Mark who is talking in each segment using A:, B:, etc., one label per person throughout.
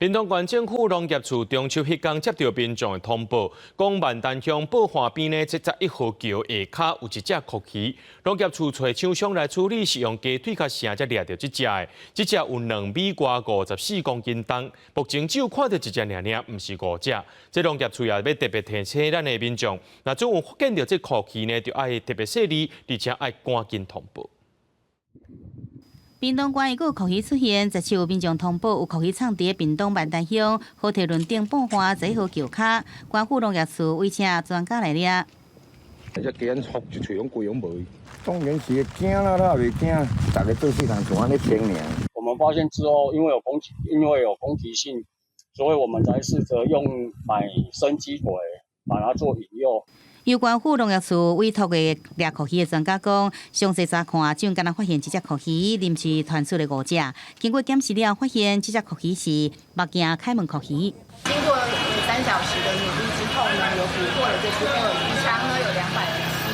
A: 屏東縣政府農業處中秋彼工接著民眾的通報，講萬丹鄉寶華邊呢，這11號橋下跤有一隻蛞蝓，農業處揣廠商來處理，是用雞腿仔繩才掠著這隻的，這隻有2米外54公斤重，目前只有看著一隻爾爾，毋是五隻。這農業處也欲特別提醒咱的民眾，若總有發現著這蛞蝓呢，就愛特別細膩，而且愛趕緊通報。
B: 屏東縣又閣有蛞蝓出現，十七有民眾通報有蛞蝓藏佇屏東萬丹鄉好提崙頂寶華11號橋跤，縣府農業處委請專家來掠。
C: 隻雞仔福一喙攏規攏無。
D: 當然是會驚啦，哪會袂驚？逐家做細漢像按呢聽爾。
E: 我們發現之後，因為有攻擊性，所以我們才試著用買生雞腿把它做引誘。
B: 由縣府農業處委託的掠蛞蝓的專家講，詳細查看，只敢若發現這隻蛞蝓臨時傳出的五隻。經過檢視了，發現這隻蛞蝓是目鏡凱門蛞蝓。
F: 經過3小時的努力之後呢，有捕獲了這隻鱷魚，長呢有207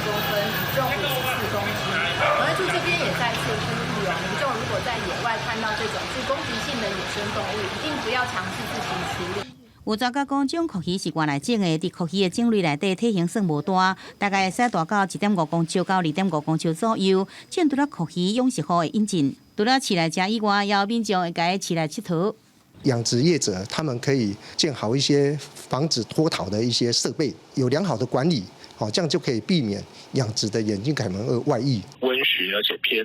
F: 公分，體重54公斤。農業處這邊也再次呼籲哦，民眾如果在野外看到這種具攻擊性的野生動物，一定不要嘗試自行處理。
B: 有專家講，這種蛞蝓是外來種的，佇蛞蝓的種類內底體型算無大，大概會使大到1.5公尺到2.5公尺左右。這除了蛞蝓養殖戶會引進，除了飼來食以外，也有民眾會共飼來𨑨迌。
G: 養殖業者他們可以建好一些防止脫逃的一些設備，有良好的管理，好，這樣就可以避免養殖的眼鏡凱門鱷外溢。
H: 溫馴而且偏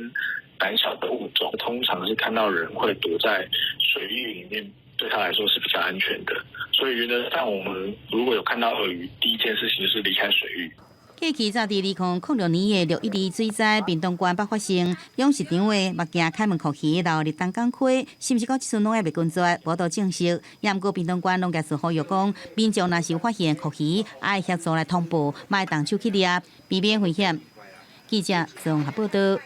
H: 膽小的物種，通常是看到人會躲在水域裡面，對他來說是比較安全的。所以原則上，我們如果有看到鱷魚，第一件事情就是離開水域。
B: 過去早佇2006年的6·12水災，屏東縣捌發生養殖場的目鏡凱門蛞蝓流入東港溪，是毋是到這陣攏猶未根絕，無法度證實。也毋過屏東縣農業處呼籲講，民眾若是有發現蛞蝓，愛協助來通報，莫動手去掠，避免危險。記者綜合報導。